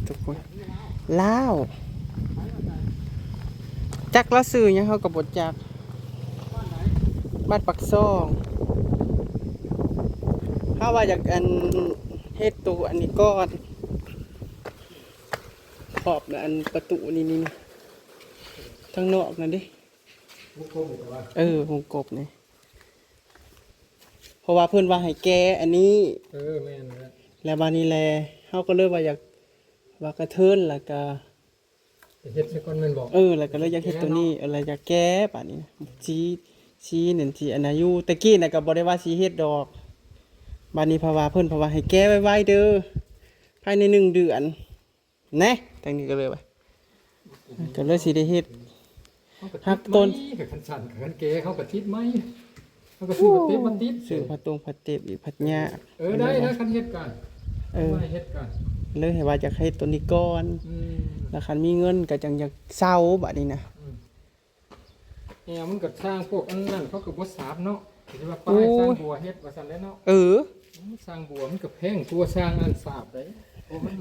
ທຸກຄົນ ລາວ ຈັກລາວຊື່ຫຍັງເຮົາກໍບໍ່ຈັກ. ບ້ານປາກຊ່ອງ. ເຮົາວ່າຢາກ ອັນ ເຮັດໂຕອັນນີ້ກ່ອນ ຂອບ ອັນ ປະຕູນີ້ ນີ້ ທາງນອກນັ້ນເດ້. ວົງກົບນີ້ ເອີ ວົງກົບນີ້ ເພາະວ່າເພິ່ນວ່າໃຫ້ແກະອັນນີ້. ເອີ ແມ່ນແລ້ວ ແລ້ວບາດນີ້ແຫຼະ ເຮົາກໍເລີຍວ່າຢາກ ວ່າກະເທີນ ແລ້ວກະ ໄປເຮັດຊະກ່ອນແມ່ນບໍ່? ເອີ ແລ້ວກໍເລີຍຢາກເຮັດໂຕນີ້ ແກະເນາະ ເອີ ແລ້ວຢາກແກະບາດນີ້ ສີ ສີນັ້ນ ສີອັນນັ້ນຢູ່. ແຕ່ກີ້ນະກໍບໍ່ໄດ້ວ່າຊິເຮັດດອກ ບາດນີ້ເພາະວ່າເພິ່ນ ເພາະວ່າໃຫ້ແກະໄວໆເດີ ພາຍໃນໜຶ່ງເດືອນ ແນະ ທາງນີ້ກໍເລີຍວ່າ ກໍເລີຍຊິໄດ້ເຮັດ. ຮັກຕົ້ນ ຄັນຊັ້ນ ຄັນແກະເຮົາກໍຕິດໃໝ່ ເຮົາກໍຊື້ຜ້າເຕັບມາຕິດ ຊື້ຜ້າຕົງຜ້າເຕັບອີກພັດຍາກ. ເອີ ໄດ້ ໄດ້ ຄັນເຮັດກະ ເອີ ມາເຮັດກະ ເລີຍໃຫ້ວ່າຢາກເຮັດໂຕນີ້ກ່ອນ ອືມ ແລ້ວຄັນມີເງິນກໍຈັ່ງຢາກເຊົ່າບາດນີ້ນະ. ອືມ ແນວມັນກໍຊ່າງພວກອັນນັ້ນເຂົາກໍບໍ່ສາບເນາະ ຊິວ່າໄປ ໂອ້ຍ ຊ່າງບົວເຮັດວ່າຊັ້ນແຫຼະເນາະ. ເອີ ຊ່າງບົວມັນກໍແພງກວ່າຊ່າງອັນສາບໄດ໋ ເພາະມັນ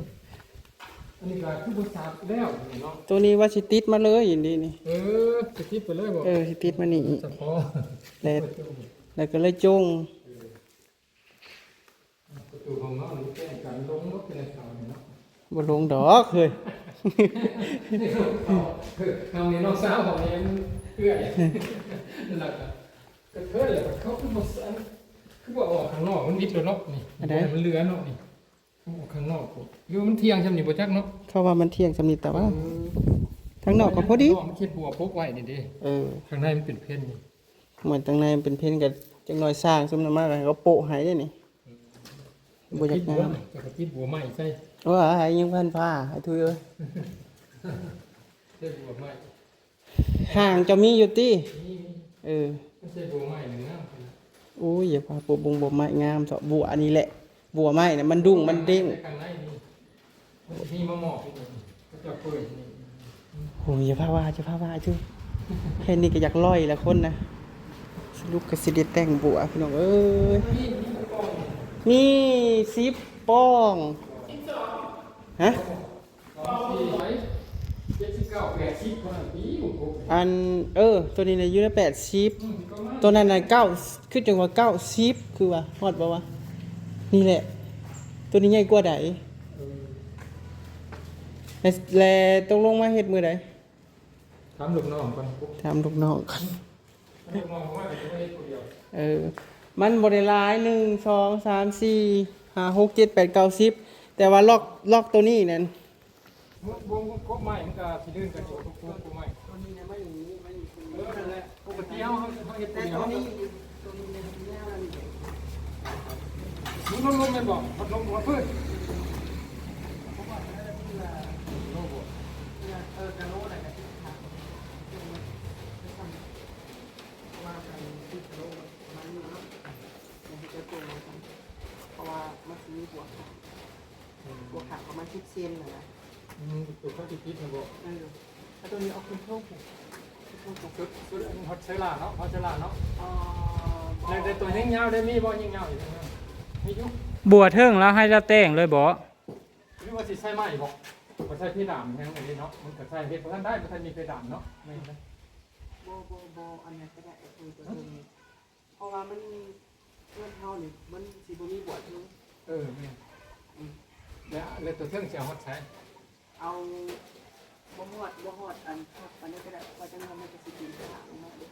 ອັນນີ້ກໍຄືບໍ່ສາບແລ້ວນີ້ເນາະ. ໂຕນີ້ວ່າຊິຕິດມາເລີຍນີ້ ນີ້ ເອີ ຊິຕິດໄປເລີຍບໍ່? ເອີ ຊິຕິດມານີ້ ສະເພາະ ແລ້ວ ແລ້ວກໍເລີຍຈົ່ງ. ເອີ ປະຕູຂອງເຮົານີ້ແຈ້ງກັນລົງໝົດເປັນເສົານີ້ເນາະ. ບໍ່ລົງດອກເຮີ້ຍ ເຮົານີ້ນ້ອງສາວເຮົານີ້ເອື້ອຍ ແລ້ວກໍກະເທີຍ ແລ້ວກໍເຂົາຄືບໍ່ ຄືບໍ່ອອກຂ້າງນອກ ມັນມິດແລ້ວເນາະ ນີ້ ອັນໃດ ມັນເຫຼືອເນາະ ນີ້ ອອກຂ້າງນອກ ຫຼືວ່າມັນທ່ຽງຊ່ຳນີ້ບໍ່ຈັກເນາະ. ເຂົາວ່າມັນທ່ຽງຊ່ຳນີ້ ແຕ່ວ່າ ເອີ ທາງນອກກໍພໍດີ ມັນເຮັດບົວປົກໄວ້ນີ້ເດ້. ເອີ ຂ້າງໃນມັນເປັນເພັນນີ້ ເໝືອນຂ້າງໃນມັນເປັນເພັນ ກໍຈັກໜ້ອຍຊ່າງຊຸມນັ້ນມາກໍໂປະໃຫ້ເດ້ນີ້. ບໍ່ຢາກງາມ ຈະກະຕິດບົວໃໝ່ໃສ່. ໂອ້ຍ ຍັງພັນຜ້າໃຫ້ທຸຍເອີຍ ໃສ່ບົວໃໝ່. ຫາງເຈົ້າມີຢູ່ຕິ? ມີ ມີ ເອີ ມັນໃສ່ບົວໃໝ່ງາມ. ໂອ້ຍ ຢ່າພາໂປະບົງບົວໃໝ່ງາມເຖາະ ບົວອັນນີ້ແຫຼະ ບົວໃໝ່ນະ ມັນດຸ້ງມັນເດ້ງ. ມັນຊິມີມາມອບອີກ ເຂົາເຈົ້າເປີດນີ້. ໂອ້ຍ ຢ່າພາວ່າ ຢ່າພາວ່າ ຈຸ ແຄ່ນີ້ກໍຢາກລອຍລະຄົນນະ. ສະຫຼຸບກໍຊິໄດ້ແຕ່ງບົວ ພີ່ນ້ອງເອີຍ. ມີສິບປ່ອງ ຮະ? ອັນ ເອີ ໂຕນີ້ນະຢູ່ໃນແປດສິບ ໂຕນັ້ນນະເກົ້າ ຄືຈັ່ງວ່າເກົ້າສິບ ຄືວ່າຮອດບໍ່ວະ? ນີ້ແຫຼະ ໂຕນີ້ໃຫຍ່ກວ່າໃດ. ແລະ ແລະຕົກລົງມາເຮັດມື້ໃດ? ຖາມລູກນ້ອງກ່ອນ ຖາມລູກນ້ອງກ່ອນ. ເອີ ມັນບໍ່ໄດ້ຫຼາຍ ໜຶ່ງ ສອງ ສາມ ສີ່ ຫ້າ ຫົກ ເຈັດ ແປດ ເກົ້າ ສິບ ແຕ່ວ່າລັອກ ລັອກໂຕນີ້ນັ້ນ ວົງ ວົງກົບໄມ້ມັນກໍຊິລື່ນກັນຢູ່ ກົບໄມ້ ໂຕນີ້ນະ ໄມ້ນີ້ ໄມ້ນີ້ ເອີ ນັ້ນແຫຼະ ປົກກະຕິເຮົາ ເຮົາ ເຮົາເຮັດ ແຕ່ໂຕນີ້ ໂຕນີ້ ໂຕນີ້ ມັນລົມແມ່ນບໍ່? ພັດລົມ ພັດພື້ນ ເອີ ກະໂລໄດ້ກະຕິດ ເພາະວ່າມັນຊິມີບົວ ບົວຂ້າງປະມານສິບເຊັນຫັ້ນນະ. ອືມ ຕົວເຂົາຕິດໆຫັ້ນບໍ? ເອີ ເອົາຕົວນີ້ອອກຂຶ້ນເທິງພຸ້ນ ຂຶ້ນເທິງພຸ້ນ ສຸດ ສຸດອັນຮອດເຊີລາເນາະ ຮອດເຊີລາເນາະ. ອໍ ແລ້ວແຕ່ຕົວຍິງຍາວໄດ້ມີບໍ່? ຍິງຍາວອີກ ມີຢູ່. ບົວເທິງລາວໃຫ້ລາວແຕ່ງເລີຍບໍ? ຫຼືວ່າຊິໃສ່ໄມ້ບໍ? ບໍ່ໃສ່ເພດານຫຍັງອັນນີ້ເນາະ ມັນກໍໃສ່ເຮັດບໍ່ທັນໄດ້ ບໍ່ທັນມີເພດານເນາະ. ແມ່ນ ບໍ່ ບໍ່ ບໍ່ ອັນນັ້ນກໍໄດ້ ເອີ ຕົວເທິງນີ້ ເພາະວ່າມັນ ເຮືອນເຮົານີ້ມັນຊິບໍ່ມີບົວເທິງ. ເອີ ແມ່ນ ອືມ ແລ້ວ ແລ້ວຕົວເທິງຊິເອົາຮອດໃສ? ເອົາ ບໍ່ຮອດ ບໍ່ຮອດອັນຄັກປານໃດກໍໄດ້ ເພາະວ່າຈັ່ງນັ້ນມັນກໍຊິເປັນພາລະລົງມາເດ້.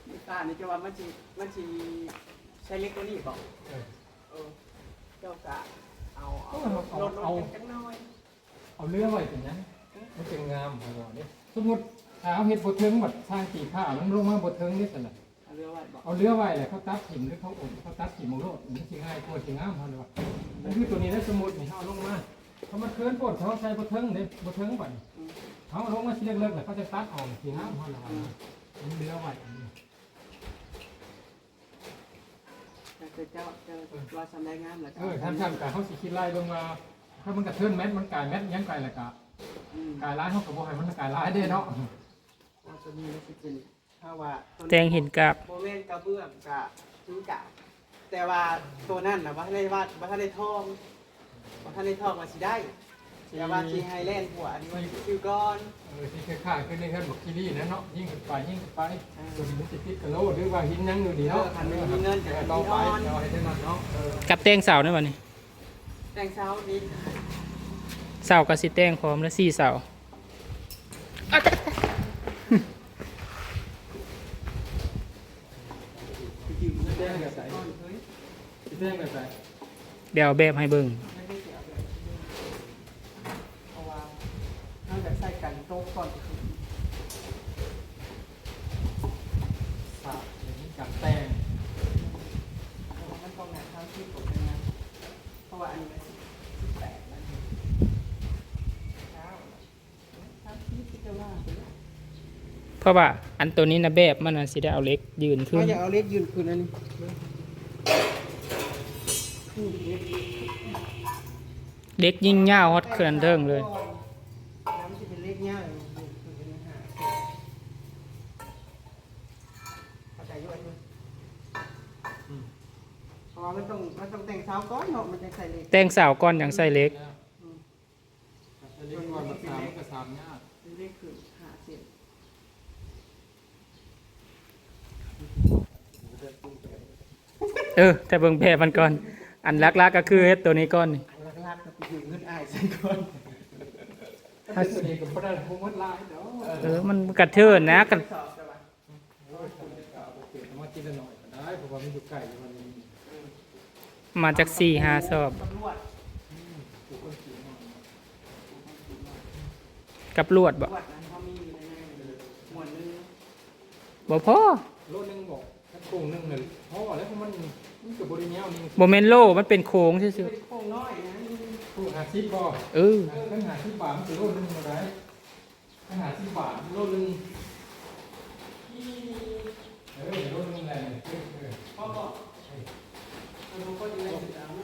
ມີຕານີ້ ເຈົ້າວ່າມັນຊິ ມັນຊິໃຊ້ເຫຼັກຕົວນີ້ບໍ? ເອີ ເອີ ເຈົ້າກະເອົາ ເອົາ ເອົາລົດລົງຈັກໜ້ອຍ. ເອົາເຫຼືອໄວ້ເປັນຫຍັງ? ມັນຈັ່ງງາມ ເຮົາວ່າເດ້. ສົມມຸດຖ້າເຮົາເຮັດບໍ່ເຖິງ ບັດຊ່າງຕີຜ້າມັນລົງມາບໍ່ເຖິງເດ້ຊັ້ນນະ. ເອົາເຫຼືອໄວ້ບໍ? ເອົາເຫຼືອໄວ້ແຫຼະ ເຂົາຕັດຖິ້ມ ຫຼືເຂົາອົບ ເຂົາຕັດຖິ້ມເອົາໂລດ ມັນຊິງ່າຍກວ່າ ຊິງາມ ເຮົາວ່າ. ມັນຄືໂຕນີ້ແຫຼະ ສົມມຸດນີ້ເຮົາເອົາລົງມາ ເຮົາມາເຂີນໂພດ ເຮົາໃສ່ບໍ່ເຖິງເດ້ ບໍ່ເຖິງບັດນີ້. ອືມ ເຮົາເອົາລົງມາຊິເລິກໆ ແລ້ວເຂົາຈະຕັດອອກ ຊິງາມ ເຮົາວ່າ. ອືມ ມັນເຫຼືອໄວ້. ແລ້ວແຕ່ເຈົ້າ ເຈົ້າ ເອີ ວ່າສ່ຳໃດງາມແລ້ວກໍ ເອີ ເອົາສ່ຳນັ້ນ. ຄັນຊັ້ນກໍເຮົາຊິຄິດໄລ່ເບິ່ງວ່າ ຖ້າມັນກະເທີນແມັດ ມັນກາຍແມັດຫຍັງໄປແລ້ວກະ ອືມ ກາຍຫຼາຍ ເຮົາກໍບໍ່ໃຫ້ມັນກາຍຫຼາຍເດ້ເນາະ. ເພາະວ່າຕົວນີ້ມັນຊິເປັນ ຖ້າວ່າຕົວນີ້ ແຕ່ງຫີນກາບ ບໍ່ແມ່ນກະເບື້ອງກະຫີນກາບ ແຕ່ວ່າຕົວນັ້ນນະ ບໍ່ທັນໄດ້ວາດ ບໍ່ທັນໄດ້ທອງ ບໍ່ທັນໄດ້ທອງວ່າຊິໄດ້. ຢ່າວ່າຊິໃຫ້ແລ່ນກວາດ ຊິຊື້ກ່ອນ ເອີ ຊິຄ້າຍໆຄືໃນເຮືອນບັກຄີລີ້ແຫຼະເນາະ ຍິງຂຶ້ນໄປ ຍິງຂຶ້ນໄປ ເອີ ຕົວນີ້ມັນຊິຕິດກະໂຫຼ ຫຼືວ່າຫີນຫຍັງຢູ່ນີ້ເນາະ ເອີ ຄັນມີເງິນກໍ ເອີ ຕໍ່ໄປ ເອົາໃຫ້ເທົ່ານັ້ນເນາະ ເອີ ກັບແຕ່ງເສົາແນວບັດນີ້ ແຕ່ງເສົານີ້ ເສົາກໍຊິແຕ່ງພ້ອມແລ້ວ ສີ່ເສົາ ແຕ່ງແບບໃດ? ແຕ່ງແບບໃດ? ດຽວເອົາແບບໃຫ້ເບິ່ງ ເພາະວ່າເຮົາຢາກໃສ່ກັນຕົກກ່ອນຄືນ ສາບເປັນການແຕ່ງ ເພາະວ່າມັນຕ້ອງໜ້າເຊົາສິບກວ່າເປັນຫຍັງ ເພາະວ່າອັນນີ້ມັນສິບແປດແລ້ວ ເຊົາ ເພາະວ່າອັນໂຕນີ້ນະ ແບບມັນນະ ຊິໄດ້ເອົາເຫຼັກຍື່ນຂຶ້ນ ເຮົາຢາກເອົາເຫຼັກຍື່ນຂຶ້ນອັນນີ້ ເຫຼັກຍິ່ງຍາວຮອດເຄື່ອນເທິງເລີຍ ແລ້ວມັນຊິເປັນເຫຼັກຍາວ ເຂົ້າໃຈຢູ່ອັນນີ້ ອືມ ເພາະວ່າມັນຕ້ອງ ມັນຕ້ອງແຕ່ງເສົາກ່ອນເນາະ ມັນຈັ່ງໃສ່ເຫຼັກ ແຕ່ງເສົາກ່ອນຈັ່ງໃສ່ເຫຼັກ ອືມ ເຫຼັກກ່ອນ ມັນສາມ ມັນກໍສາມຍາກ ເຫຼັກຂຶ້ນຫ້າເຊັນ ເອີ ແຕ່ເບິ່ງແບບມັນກ່ອນ ອັນຫຼັກໆກໍຄືເຮັດໂຕນີ້ກ່ອນນີ້ ຫຼັກໆກໍໄປຢືມເງິນອ້າຍໃສ່ກ່ອນ ໂຕນີ້ກໍບໍ່ໄດ້ບໍ່ໝົດຫຼາຍດອກ ເອີ ມັນກະເທີນນະ ກັນ ເອົາມາທີລະໜ້ອຍກໍໄດ້ ເພາະວ່າມັນຢູ່ໃກ້ ມາຈັກສີ່ຫ້າສອບ ກັບລວດບໍ່? ບໍ່ພໍ ໂລໜຶ່ງບໍ່? ໂຄ້ງໜຶ່ງນັ້ນພໍແລ້ວ ເພາະມັນ ມັນກໍບໍ່ໄດ້ຍາວນີ້ ບໍ່ແມ່ນໂລ ມັນເປັນໂຄ້ງຊື່ໆ ເປັນໂຄ້ງນ້ອຍນະ ໂຄ້ງຫ້າສິບບໍ່? ເອີ ເອີ ຄັນຫ້າສິບບາດ ມັນກໍໂລໜຶ່ງບໍ່ໄດ້ ຫ້າສິບບາດ ໂລໜຶ່ງ ເອີ ໂລໜຶ່ງແຫຼະ ເອີ ພໍບໍ່?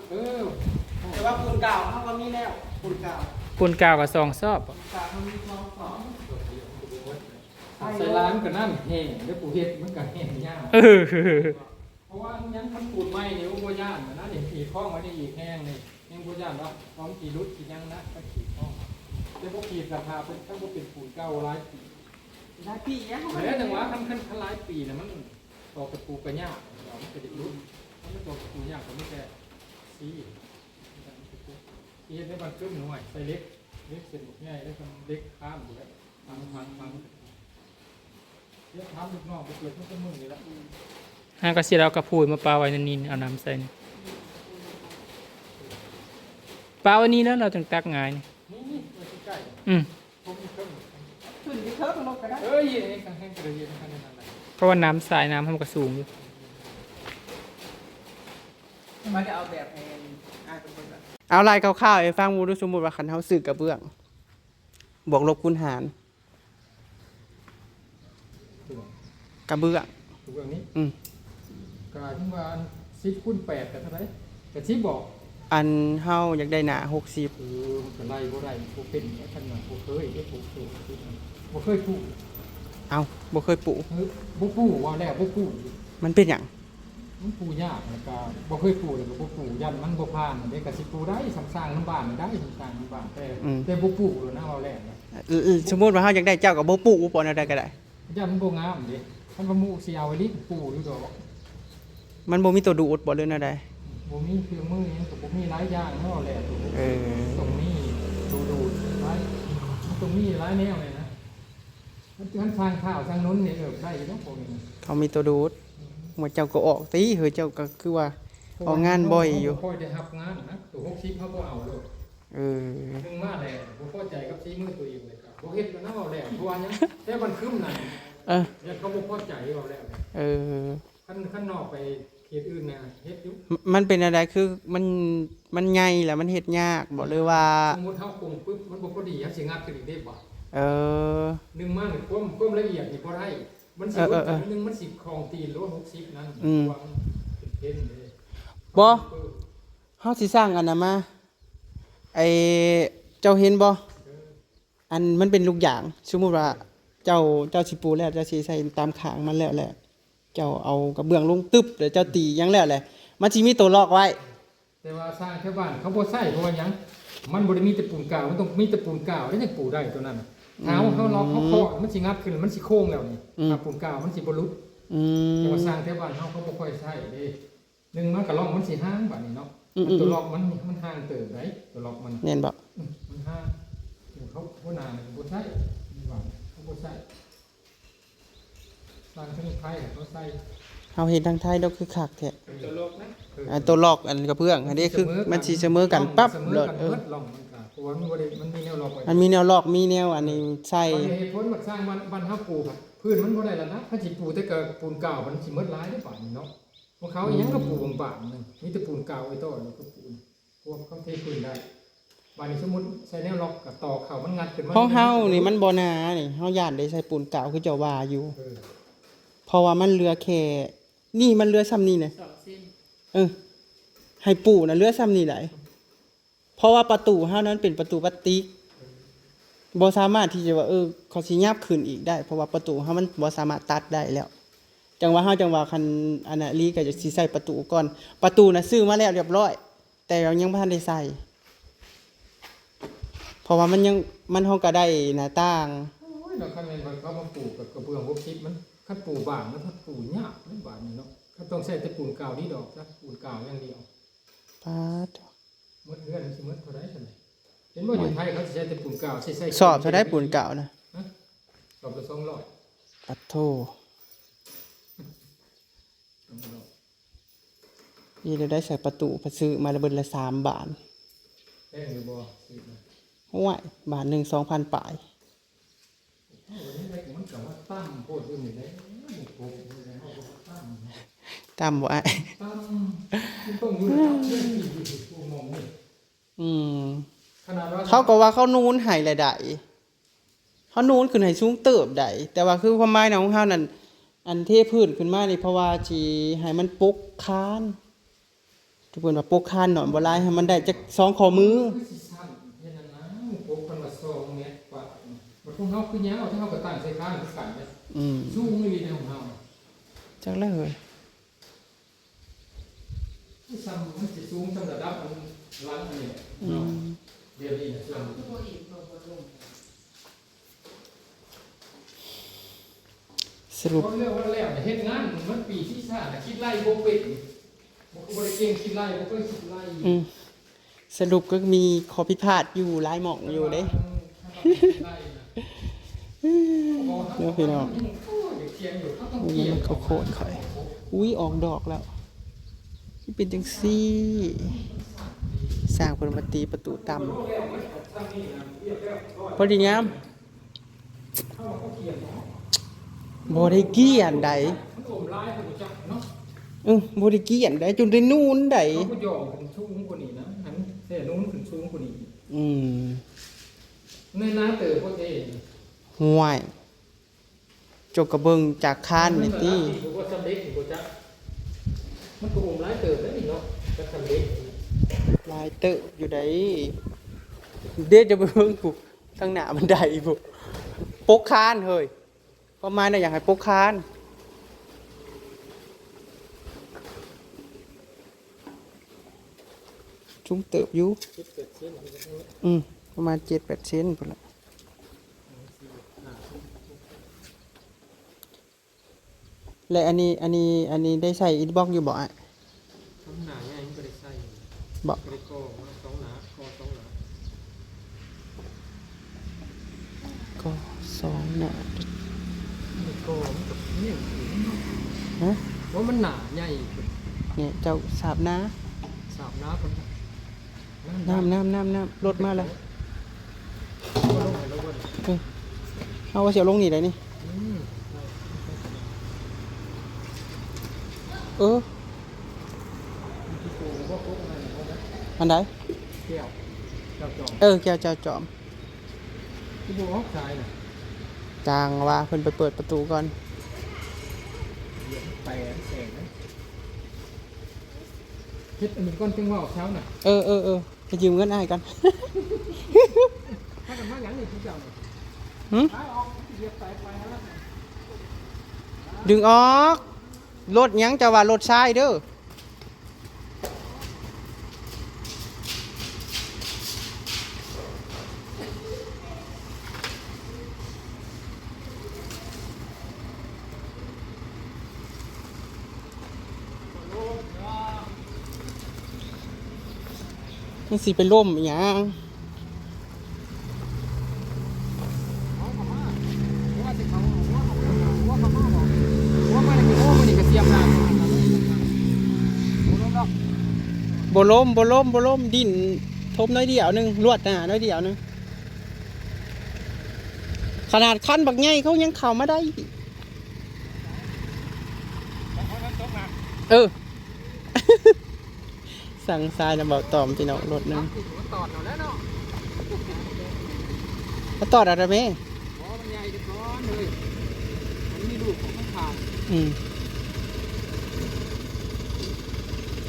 ເອີ ແຕ່ວ່າປູນກາວເຮົາກໍມີແລ້ວ ປູນກາວ ປູນກາວກໍສອງສອບ ປູນກາວເຮົາມີສອງສອບ ໃສ່ຫຼາຍມັນກໍນ້ຳແຫ້ງ ແລ້ວຜູ້ເຮັດມັນກໍແຫ້ງຍາກ ເອີ ເພາະວ່າຫຍັງ ຄັນປູນໃໝ່ນີ້ ໂອ້ ບໍ່ຢ້ານນະ ນີ້ຂີດຄອງໄວ້ນີ້ອີກແຮງນີ້ ຍັງບໍ່ຢ້ານດອກ ເພາະມັນຊິຫຼຸດຊິຫຍັງນະ ຄັນຂີດຄອງ ແຕ່ບໍ່ຂີດກໍຖ້າເປັນ ຄັນບໍ່ເປັນປູນເກົ່າຫຼາຍປີ ຫຼາຍປີແລ້ວ ແລ້ວຈັ່ງວ່າ ຄັນ ຄັນ ຄັນຫຼາຍປີນະ ມັນຕອກຕະປູກໍຍາກ ມັນກໍຈະຫຼຸດ ຄັນມັນຕອກຕະປູຍາກ ກໍມີແຕ່ຊີ້ ຊິເຮັດໃນບາງຈຸດໜ່ວຍ ໃສ່ເຫຼັກ ເຫຼັກເສັ້ນບັກໃຫຍ່ ແລ້ວກໍເຫຼັກຄ້ານພຸ້ນແຫຼະ ພັງໆໆ ເຮັດຖາມລູກນ້ອງໄປເປີດເບິ່ງກັບມື້ນີ້ລະ ຫາກໍຊິເອົາກະພຸຍມາປະໄວ້ໃນນີ້ ເອົານ້ຳໃສ່ນີ້ ປະໄວ້ນີ້ແລ້ວ ລາວຈັ່ງຕັກງ່າຍນີ້ ນີ້ໆ ໄວ້ໃກ້ໆ ອືມ ຂຶ້ນຢູ່ເທິງລົງກໍໄດ້ ເອີຍ ເອີຍ ເພາະວ່ານ້ຳ ສາຍນ້ຳມັນກໍສູງຢູ່ ມາໄດ້ເອົາແບບໃຫ້ອ້າຍເພິ່ນເບິ່ງກ່ອນ ເອົາລາຍຄ່າວໆໃຫ້ຟັງເບິ່ງດູ ສົມມຸດວ່າຄັນເຮົາຊື້ກະເບື້ອງ ບວກລົບຄູນຫານ ກະເບື້ອງ ກະເບື້ອງນີ້ ອືມ ກະເຖິງວ່າອັນສິບຄູນແປດກະເທົ່າໃດ? ແປດສິບບໍ່? ອັນເຮົາຢາກໄດ້ໜ້າຫົກສິບ ເອີ ມັນກະໄລ່ບໍ່ໄດ້ ບໍ່ເປັນ ຄັນວ່າບໍ່ເຄີຍເດ້ ປູກ ປູກ ປູກ ບໍ່ເຄີຍປູກ ເອົ້າ ບໍ່ເຄີຍປູກ ເອີ ບໍ່ປູກ ວ່າແລ້ວບໍ່ປູກ ມັນເປັນຫຍັງ? ມັນປູກຍາກ ແລ້ວກະບໍ່ເຄີຍປູກ ແລ້ວກະບໍ່ປູກ ຢ້ານມັນບໍ່ຜ່ານເດ້ ກະຊິປູກໄດ້ ສ້າງໆນຳບ້ານໄດ້ ສ້າງໆນຳບ້ານ ແຕ່ ອືມ ແຕ່ບໍ່ປູກໂລດນະ ເວົ້າແລ້ວນະ ເອີ ເອີ ສົມມຸດວ່າເຮົາຢາກໄດ້ເຈົ້າກະບໍ່ປູກ ບໍ່ແນວໃດກະໄດ້ ຢ້ານມັນບໍ່ງາມເດ້ ຄັນວ່າໝູ່ຊິເອົາອີ່ຫຼີກະປູກຢູ່ດອກ ມັນບໍ່ມີໂຕດູດບໍ່ ຫຼືແນວໃດ? ບໍ່ມີເຄື່ອງມືຫຍັງກະບໍ່ມີ ຫຼາຍຢ່າງເນາະ ເວົ້າແລ້ວ ເອີ ຕ້ອງມີໂຕດູດຫຼາຍ ມັນຕ້ອງມີຫຼາຍແນວເລີຍນະ ມັນ ມັນສ້າງຂ້າວສ້າງໜູນນີ້ ເອີ ໄດ້ຢູ່ດອກພວກນີ້ນະ ເຂົາມີໂຕດູດ ອືມ ວ່າເຈົ້າກໍອອກຕິ ເຮີ້ຍ ເຈົ້າກໍຄືວ່າອອກງານບ່ອຍຢູ່ ເພາະວ່າເຮົາບໍ່ຄ່ອຍໄດ້ຮັບງານນະ ໂຕຫົກສິບເຮົາບໍ່ເອົາໂລດ ເອີ ໜຶ່ງມາແລ້ວບໍ່ພໍໃຈກັບສີມືຕົວເອງເລີຍ ບໍ່ເຮັດແລ້ວນະ ເວົ້າແລ້ວ ເພາະວ່າຫຍັງ ແຕ່ມັນຄຶມນັ້ນ ເອີ ຢ້ານເຂົາບໍ່ພໍໃຈ ເວົ້າແລ້ວ ເອີ ຄັນ ຄັນນອກໄປເຂດອື່ນນະ ເຮັດຢູ່ ມັນເປັນແນວໃດ? ຄືມັນ ມັນໃຫຍ່ແລ້ວມັນເຮັດຍາກບໍ່ ຫຼືວ່າ ສົມມຸດເຮົາກົງປຶບ ມັນບໍ່ພໍດີ ເຮົາຊິງັດຂຶ້ນອີກເດ້ບາດ ເອີ ໜຶ່ງມານີ້ ຄວາມ ຄວາມລະອຽດນີ້ບໍ່ໄດ້ ມັນຊິ ເອີ ເອີ ເອີ ໜຶ່ງມັນຊິຄອງຕີນໂລ ຫົກສິບນັ້ນ ອືມ ເພາະວ່າມັນເປັນເພນເດ້ ບໍ່ ເອີ ເຮົາຊິສ້າງອັນນັ້ນມາ ໄອ້ ເຈົ້າເຫັນບໍ່? ເອີ ອັນມັນເປັນລູກຢາງ ສົມມຸດວ່າເຈົ້າ ເຈົ້າຊິປູແລ້ວ ເຈົ້າຊິໃສ່ຕາມຂ້າງມັນແລ້ວ ແລ້ວເຈົ້າເອົາກະເບື້ອງລົງຕຶບ ແລ້ວເຈົ້າຕີຫຍັງແລ້ວແຫຼະ ມັນຊິມີໂຕລັອກໄວ້ ແຕ່ວ່າຊ່າງແຖວບ້ານເຂົາບໍ່ໃຊ້ ເພາະວ່າຫຍັງ? ມັນບໍ່ໄດ້ມີແຕ່ປູນກາວ, ມັນຕ້ອງມີແຕ່ປູນກາວ ແລ້ວຈັ່ງປູໄດ້ຕົວນັ້ນນະ. ຖ້າເຮົາ ເຮົາລັອກ ເຮົາເຄາະ ມັນຊິງັບຂຶ້ນ ມັນຊິໂຄ້ງແລ້ວນີ້. ອືມ ຖ້າປູນກາວມັນຊິບໍ່ຫຼຸດ. ອືມ ແຕ່ວ່າຊ່າງແຖວບ້ານເຮົາ ເຂົາບໍ່ຄ່ອຍໃຊ້ເດ້. ໜຶ່ງມາກະລັອກມັນຊິຫ່າງບາດນີ້ເນາະ. ອືມ ອັນຕົວລັອກມັນ ມັນຫ່າງເຕີບໃດ໋ ຕົວລັອກມັນ. ແມ່ນບໍ່? ອືມ ມັນຫ່າງ. ເຂົາ ຫົວໜ້ານີ້ບໍ່ໃຊ້ ເຂົາບໍ່ໃຊ້. ທາງໄທເຂົາໃສ່ ເຮົາເຮັດທາງໄທດອກ ຄືຄັກແທ້. ຕົວລັອກນະ ເອີ ອັນຕົວລັອກ ອັນກະເບື້ອງຫັ້ນເດ້ ຄືມັນຊິສະເໝີກັນປັບໂລດ. ເອີ ເພາະວ່າມັນບໍ່ໄດ້ ມັນມີແນວລັອກໄວ້ ມັນມີແນວລັອກ ມີແນວອັນນີ້ໃສ່. ເຫດຜົນບັກຊ່າງບ້ານ ບ້ານເຮົາປູ ພື້ນມັນບໍ່ໄດ້ລະດັບ ຄັນຊິປູແຕ່ກະປູນກາວ ມັນຊິໝົດຫຼາຍເດ້ບາດນີ້ເນາະ. ພວກເຂົາອີ່ຫຍັງກະປູບາງໆ ມີແຕ່ປູນກາວໄວ້ຕໍ່ ກະປູ ພວກເຂົາເທພື້ນໄດ້. ບາດນີ້ສົມມຸດໃສ່ແນວລັອກກະຕອກເຂົ້າ ມັນງັດຂຶ້ນມາ. ຂອງເຮົານີ້ມັນບໍ່ໜານີ້ ເຮົາຢ້ານໄດ້ໃສ່ປູນກາວຄືເຈົ້າວ່າຢູ່. ເອີ ເພາະວ່າມັນເຫຼືອແຄ່ນີ້ ມັນເຫຼືອຊ່ຳນີ້ນະ. ສອງເຊັນ ເອີ ໃຫ້ປູນະເຫຼືອຊ່ຳນີ້ໄດ໋. ເພາະວ່າປະຕູເຮົານັ້ນເປັນປະຕູປາຕິກ ບໍ່ສາມາດທີ່ຈະວ່າ ເອີ ເຂົາຊິຫຍັບຂຶ້ນອີກໄດ້ ເພາະວ່າປະຕູເຮົາມັນບໍ່ສາມາດຕັດໄດ້ແລ້ວ. ຈັ່ງວ່າເຮົາ ຈັ່ງວ່າຄັນອັນນັ້ນອີ່ຫຼີກະຊິໃສ່ປະຕູກ່ອນ. ປະຕູນະຊື້ມາແລ້ວລຽບລ້ອຍ ແຕ່ວ່າຍັງບໍ່ທັນໄດ້ໃສ່ ເພາະວ່າມັນຍັງ ມັນ ເຮົາກະໄດ້ໜ້າຕ່າງ. ໂອ້ຍ ເນາະ ຄັນແມ່ນວ່າເຂົາມາປູກະ ກະເບື້ອງຫົກສິບ ມັນ ຄັນປູບາງມັນ ຖ້າປູຍາກເດ້ບາດນີ້ເນາະ. ຄັນຕ້ອງໃຊ້ແຕ່ປູນກາວນີ້ດອກ ປູນກາວຢ່າງດຽວ. ປາດ ໝົດເຮືອນຊິໝົດເທົ່າໃດຊັ້ນ? ເຫັນບໍ່ ໂອ້ຍ ຢູ່ໄທເຂົາຊິໃຊ້ແຕ່ປູນກາວ ໃຊ້ ໃຊ້ ສອບເທົ່າໃດປູນກາວນະ? ຮະ? ສອບລະສອງຮ້ອຍ. ປາດໂທ້. ອີ່ແນວໃດໃສ່ປະຕູ ພະຊື້ມາລະເບິດລະສາມບາດ. ແພງຢູ່ບໍ່? ຊື້ມາ ໂອ້ຍ ບາດໜຶ່ງສອງພັນປາຍ. ມັນກະວ່າຕ່ຳໂພດຢູ່ນີ້ແຫຼະ ຕົຳບໍ່ອ້າຍ? ຕ່ຳ ມັນຕ້ອງຢູ່ລະດັບເຮືອນທີ່ຢູ່ ຢູ່ໝ່ອງນີ້. ອືມ ຂະໜາດວ່າ ເຂົາກະວ່າເຂົານູນໃຫ້ແລ້ວໃດ໋ ເຂົານູນຂຶ້ນໃຫ້ສູງເຕີບໃດ໋ ແຕ່ວ່າຄືຄວາມໝາຍນະຂອງເຮົານັ້ນ ອັນເທພື້ນຂຶ້ນມານີ້ ເພາະວ່າຊິໃຫ້ມັນປົກຄານ ທຸກຄົນວ່າປົກຄານໜ້ອຍບໍ່ຫຼາຍ ໃຫ້ມັນໄດ້ຈັກສອງຂໍ້ມື. ຄືຊິສັ້ນເຮັດອັນນັ້ນ ປົກເພິ່ນວ່າສອງແມັດກວ່າ ບັດຂອງເຮົາຄືຍາວ ເຮົາກະຕັ້ງໃສ່ຄານຄືກັນເດ້. ອືມ ສູງອີ່ຫຼີໃນຂອງເຮົາ ຈັກແລ້ວເຮີ້ຍ. ຄືຊ່ຳ ມັນຊິສູງຊ່ຳລະດັບອັນຫຼັງອັນນີ້ແຫຼະ. ອືມ ດຽວນີ້ນະຊ່ຳ ສະຫຼຸບ ເລື່ອງວ່າແລ້ວເຮັດງານມັນປີທີ່ສາມ ຄິດໄລ່ບໍ່ເປັນ ບໍ່ ບໍ່ໄດ້ເກັ່ງຄິດໄລ່ ບໍ່ເຄີຍຄິດໄລ່. ອືມ ສະຫຼຸບກະມີຂໍ້ຜິດພາດຢູ່ຫຼາຍໝ່ອງຢູ່ເດ້. ເດີພີ່ນ້ອງ ໂອ້ຍ ມັນກະໂຄດຂ້ອຍ. ອຸ້ຍ ອອກດອກແລ້ວ ຄືເປັນຈັ່ງຊີ້? ຊ່າງເພິ່ນມາຕີປະຕູຕ່ຳ ພໍດີງາມ. ບໍ່ໄດ້ກ້ຽນໃດ ມັນອົມຫຼາຍ ເຮົາບໍ່ຈັກເນາະ. ເອີ ບໍ່ໄດ້ກ້ຽນໃດ ຈົນໄດ້ນູນໃດ ເຮົາບໍ່ຢອມຂຶ້ນສູງກວ່ານີ້ນະ ຫັ້ນແທ້ນູນຂຶ້ນສູງກວ່ານີ້. ອືມ ໃນໜ້າເຕີໂພດເດ້. ຫ້ວຍ ເຈົ້າກະເບິ່ງຈາກຄານນີ້ຕິ ມັນລະດັບນີ້ບໍ່ສຳເລັດນີ້ບໍ່ຈັກ ມັນກະອົມຫຼາຍເຕີບເດ້ນີ້ເນາະ ກະສຳເລັດ ຫຼາຍເຕີບຢູ່ໃດເດ້. ຈະໄປເບິ່ງພຸ້ນ ທາງໜ້າບັນໄດພຸ້ນ ປົກຄານເຮີ້ຍ. ຄວາມໝາຍນະ ຢາກໃຫ້ປົກຄານ ສູງເຕີບຢູ່. ເຈັດແປດເຊັນ ອືມ ປະມານເຈັດແປດເຊັນພຸ້ນລະ. ແລະ ອັນນີ້ ອັນນີ້ ອັນນີ້ໄດ້ໃສ່ອິນບັອກຢູ່ບໍ່ອ້າຍ? ທຳໜ້າໃຫຍ່ມັນກະໄດ້ໃສ່ຢູ່ ບໍ່ ກະໄດ້ກໍ່ສອງໜ້າ ກໍ່ສອງໜ້າ ກໍ່ສອງໜ້າ ໄດ້ກໍ່ມັນກະແພງຂຶ້ນເນາະ. ຮະ? ວ່າມັນໜ້າໃຫຍ່ຂຶ້ນ. ນີ້ເຈົ້າສາບໜ້າ ສາບໜ້າກ່ອນ. ນ້ຳ ນ້ຳ ນ້ຳ ນ້ຳ ລົດມາແລ້ວ. ເອີ ເຮົາວ່າຊິເອົາລົງນີ້ໄດ໋ນີ້. ອືມ ເອີ ອັນໃດ? ແກ້ວ ແກ້ວຈອມ ເອີ ແກ້ວເຈົ້າຈອມ. ຄືບໍ່ອອກສາຍນະ? ຈັ່ງວ່າ ເພິ່ນໄປເປີດປະຕູກ່ອນ. ແປນແສງນະ. ເຮັດອັນນີ້ກ່ອນຈຶ່ງເວົ້າເຊົ້ານະ. ເອີ ເອີ ເອີ ໄປຢືມເງິນອ້າຍກ່ອນ. ພາກັນມາຫຍັງນີ້ ຜູ້ເຈົ້ານີ້? ຫື? ໄປອອກ ດຶງອອກ. ລົດຫຍັງ ເຈົ້າວ່າລົດຊາຍເດີ. ຊິໄປລົ້ມອີຫຍັງ? ບໍ່ລົ້ມ ບໍ່ລົ້ມ ບໍ່ລົ້ມ ດິ້ນທົບໜ້ອຍດຽວໜຶ່ງ ລວດໜ້າໜ້ອຍດຽວໜຶ່ງ. ຂະໜາດຄັນບັກໃຫຍ່ເຂົາຍັງເຂົ້າມາໄດ້. ເອີ ສັ່ງຊາຍນຳເບົາຕອມພີ່ນ້ອງ ລົດໜຶ່ງ ມາຕອດເອົາແລ້ວເນາະ ມາຕອດເອົາແລ້ວແມ່. ບໍ່ ມັນໃຫຍ່ກ່ອນເລີຍ ມັນມີລູກຂອງມັນຂາຍ. ອືມ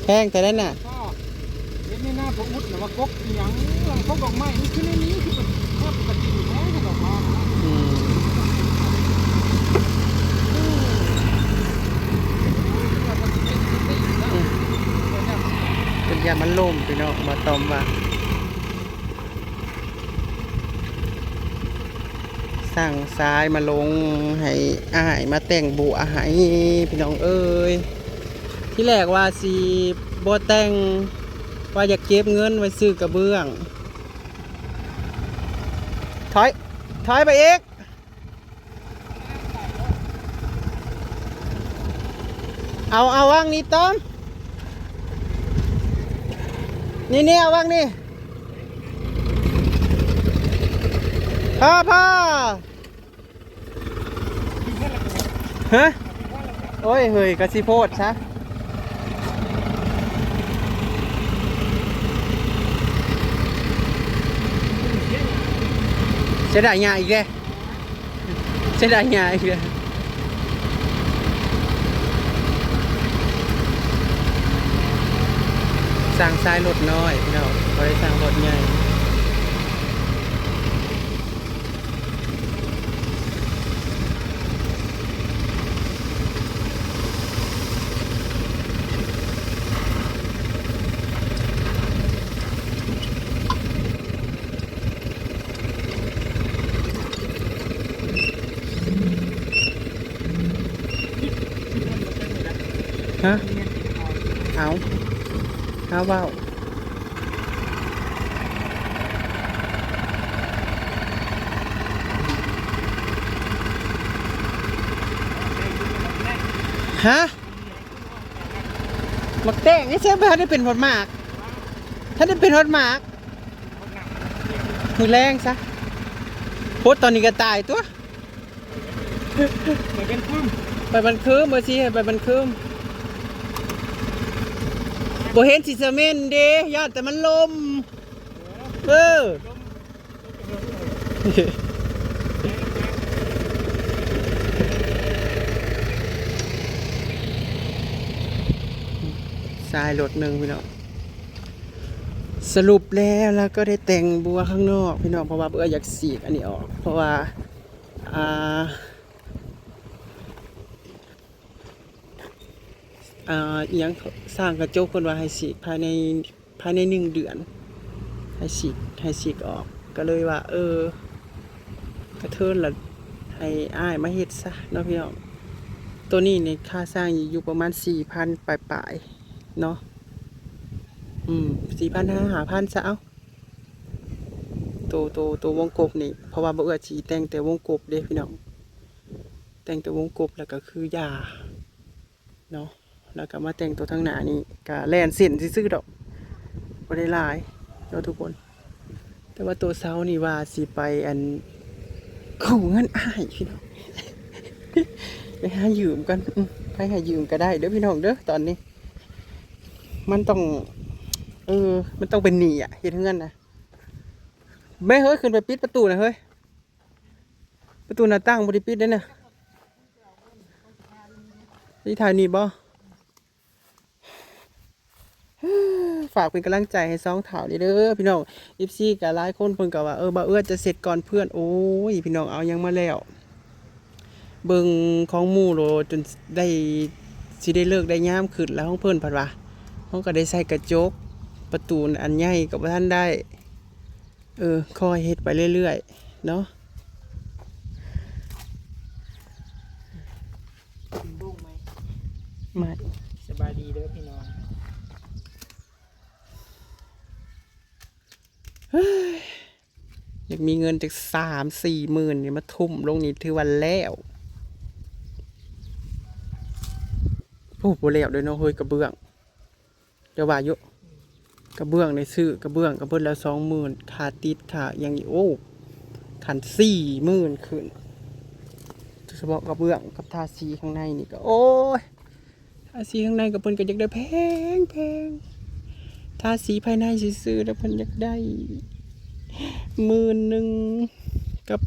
ແພງແຕ່ນັ້ນນະ. ເຫັນໃນໜ້າພໍ່ອຸດນະວ່າກົກອີ່ຫຍັງ ກົກດອກໄມ້ ມັນຄືໃນນີ້ ຄືແບບປົກກະຕິແທ້ ດອກໄມ້ນະ. ອືມ ເພິ່ນຢ້ານມັນລົ້ມພີ່ນ້ອງ ມາຕອມວ່າ. ສັ່ງຊາຍມາລົງໃຫ້ອ້າຍມາແຕ່ງບົວໃຫ້ພີ່ນ້ອງເອີຍ. ທີແລກວ່າຊິບໍ່ແຕ່ງ ວ່າຢາກເກັບເງິນໄວ້ຊື້ກະເບື້ອງ. ຖອຍ ຖອຍໄປອີກ. ເອົາ ເອົາວາງນີ້ຕ້ອມ ນີ້ ນີ້ ເອົາວາງນີ້. ພໍ ພໍ ຮະ ໂອ້ຍ ເຮີ້ຍ ກະຊິໂພດຊະ. ເສຍດາຍຫຍ້າອີກແລ້ວ. ເສຍດາຍຫຍ້າອີກແລ້ວ. ສັ່ງຊາຍລົດນ້ອຍພີ່ນ້ອງ ບໍ່ໄດ້ສັ່ງລົດໃຫຍ່. ຮະ ເອົາ ຫາເວົ້າ ຮະ ໝາກແຕງນີ້ ແຊມບໍ່ທັນໄດ້ເປັນຮອດໝາກ ທັນໄດ້ເປັນຮອດໝາກ. ມື້ແລງຊະ ໂພດຕອນນີ້ກະຕາຍຕົວະ. ໄປບ້ານຄຶມ ໄປບ້ານຄຶມ ເອີ ຊິໃຫ້ໄປບ້ານຄຶມ. ບໍ່ເຫັນຊິສະເໝັນເດ້ ຢ້ານແຕ່ມັນລົມ. ເອີ ຊາຍລົດໜຶ່ງພີ່ນ້ອງ. ສະຫຼຸບແລ້ວ ລາວກໍໄດ້ແຕ່ງບົວຂ້າງນອກພີ່ນ້ອງ ເພາະວ່າເອື້ອຍຢາກສີກອັນນີ້ອອກ ເພາະວ່າ ອ່າ ອ່າ ອີ່ຫຍັງ ຊ່າງກະຈົກເພິ່ນວ່າໃຫ້ສີກພາຍໃນ ພາຍໃນໜຶ່ງເດືອນ ໃຫ້ສີກ ໃຫ້ສີກອອກ ກະເລີຍວ່າ ເອີ ກະເທີນລະ ໃຫ້ອ້າຍມາເຮັດຊະເນາະພີ່ນ້ອງ. ໂຕນີ້ນີ້ຄ່າຊ່າງຢູ່ປະມານສີ່ພັນປາຍໆເນາະ ອືມ ສີ່ພັນຫາຫ້າພັນຊະເອົາ. ໂຕ ໂຕ ໂຕວົງກົບນີ້ ເພາະວ່າບໍ່ເອື້ອຊິແຕ່ງແຕ່ວົງກົບເດ້ພີ່ນ້ອງ ແຕ່ງແຕ່ວົງກົບ ແລ້ວກະຄືຢາເນາະ ແລ້ວກະມາແຕ່ງໂຕທາງໜ້ານີ້ ກະແລ່ນເສັ້ນຊື່ໆດອກ ບໍ່ໄດ້ຫຼາຍເນາະທຸກຄົນ. ແຕ່ວ່າໂຕເຊົ້ານີ້ວ່າຊິໄປ ອັນ ກູ້ເງິນອ້າຍພີ່ນ້ອງ ໄປຫາຢືມກ່ອນ ອືມ ໃຜໃຫ້ຢືມກະໄດ້ເດີພີ່ນ້ອງເດີ ຕອນນີ້ ມັນຕ້ອງ ເອີ ມັນຕ້ອງເປັນໜີ້ອະ ເຮັດເຮືອນນະ. ແມ່ເຮີ້ຍ ຂຶ້ນໄປປິດປະຕູນະເຮີ້ຍ ປະຕູໜ້າຕ່າງບໍ່ໄດ້ປິດເດ້ນະ. ຊິຖ່າຍນີ້ບໍ່? ຝາກເປັນກຳລັງໃຈໃຫ້ສອງທ້າວນີ້ເດີພີ່ນ້ອງ. ເອັຟຊີກະຫຼາຍຄົນເພິ່ນກະວ່າ ເອີ ບ່າວເອື້ອຈະເສັດກ່ອນເພື່ອນ. ໂອ້ຍ ພີ່ນ້ອງ ເອົາຫຍັງມາແລ້ວ ເບິ່ງຂອງໝູ່ໂລດ ຈົນໄດ້ ຊິໄດ້ເລີກໄດ້ຍາມຂຶ້ນແລ້ວ ຂອງເພິ່ນພັດວ່າ ເຮົາກະໄດ້ໃສ່ກະຈົກ ປະຕູອັນໃຫຍ່ກະບໍ່ທັນໄດ້. ເອີ ຄ່ອຍເຮັດໄປເລື້ອຍໆເນາະ. ກິນບົ້ງໄໝ? ໄໝ. ສະບາຍດີເດີພີ່ນ້ອງ. ຢາກມີເງິນຈັກສາມສີ່ໝື່ນນີ້ມາທຸ່ມລົງນີ້ຖືວ່າແລ້ວ. ໂອ້ ບໍ່ແລ້ວເດ້ເນາະເຮີຍ ກະເບື້ອງ. ຈະວ່າຢູ່ ກະເບື້ອງນີ້ຊື້ກະເບື້ອງກະເບິດແລ້ວສອງໝື່ນ ຄ່າຕິດຄ່າຫຍັງອີກ ໂອ້ ຄັນສີ່ໝື່ນຂຶ້ນ ສະເພາະກະເບື້ອງກັບທາສີຂ້າງໃນນີ້ກະ ໂອ້ຍ ທາສີຂ້າງໃນກະເພິ່ນກະຢາກໄດ້ແພງໆ ທາສີພາຍໃນຊື່ໆ ແລ້ວເພິ່ນຢາກໄດ້ໝື່ນໜຶ່ງ ກັບ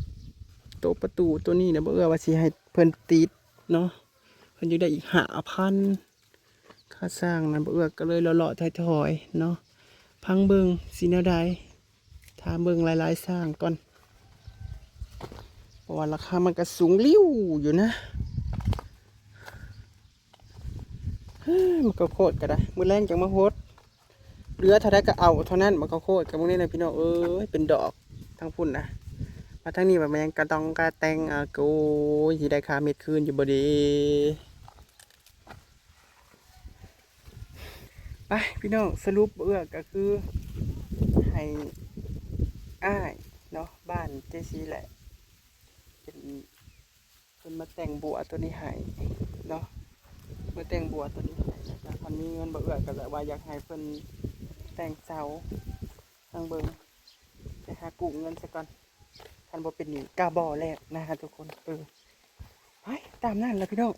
ໂຕປະຕູໂຕນີ້ນະ ບໍ່ເອື້ອວ່າຊິໃຫ້ເພິ່ນຕິດເນາະ ເພິ່ນຢາກໄດ້ອີກຫ້າພັນ. ຄ່າສ້າງນັ້ນ ບໍ່ເອື້ອກະເລີຍເລາະໆຖອຍໆເນາະ ຟັງເບິ່ງຊິແນວໃດ ຖາມເບິ່ງຫຼາຍໆຊ່າງກ່ອນ ເພາະວ່າລາຄາມັນກະສູງລິ້ວຢູ່ນະ. ໝາກເຂົ້າໂພດກະໄດ້ ມື້ແລງຈັ່ງມາຫົດ ເຫຼືອເທົ່າໃດກະເອົາເທົ່ານັ້ນ ໝາກເຂົ້າໂພດກະມື້ນີ້ນະ ພີ່ນ້ອງເອີຍ ເປັນດອກທາງພຸ້ນນະ ມາທາງນີ້ບາດແມ່ນກະຕ້ອງກະແຕ່ງ ອາ ໂກຍ ຊິໄດ້ຄ່າເມັດຄືນຢູ່ບໍ່ເດ. ໄປພີ່ນ້ອງ ສະຫຼຸບເອື້ອກະຄືໃຫ້ອ້າຍເນາະ ບ້ານເຈຊີແຫຼະ ເປັນ ເພິ່ນມາແຕ່ງບົວໂຕນີ້ໃຫ້ເນາະ ມາແຕ່ງບົວໂຕນີ້ໃຫ້ ແລ້ວກະຄັນມີເງິນບໍ່ເອື້ອກະວ່າຢາກໃຫ້ເພິ່ນແຕ່ງເສົາ ທາງເບິ່ງ ໄປຫາກູ້ເງິນຊະກ່ອນ ຄັນບໍ່ເປັນໜີ້ກະບໍ່ແລ້ວນະທຸກຄົນ ເອີ ໄປຕາມນັ້ນລະພີ່ນ້ອງ.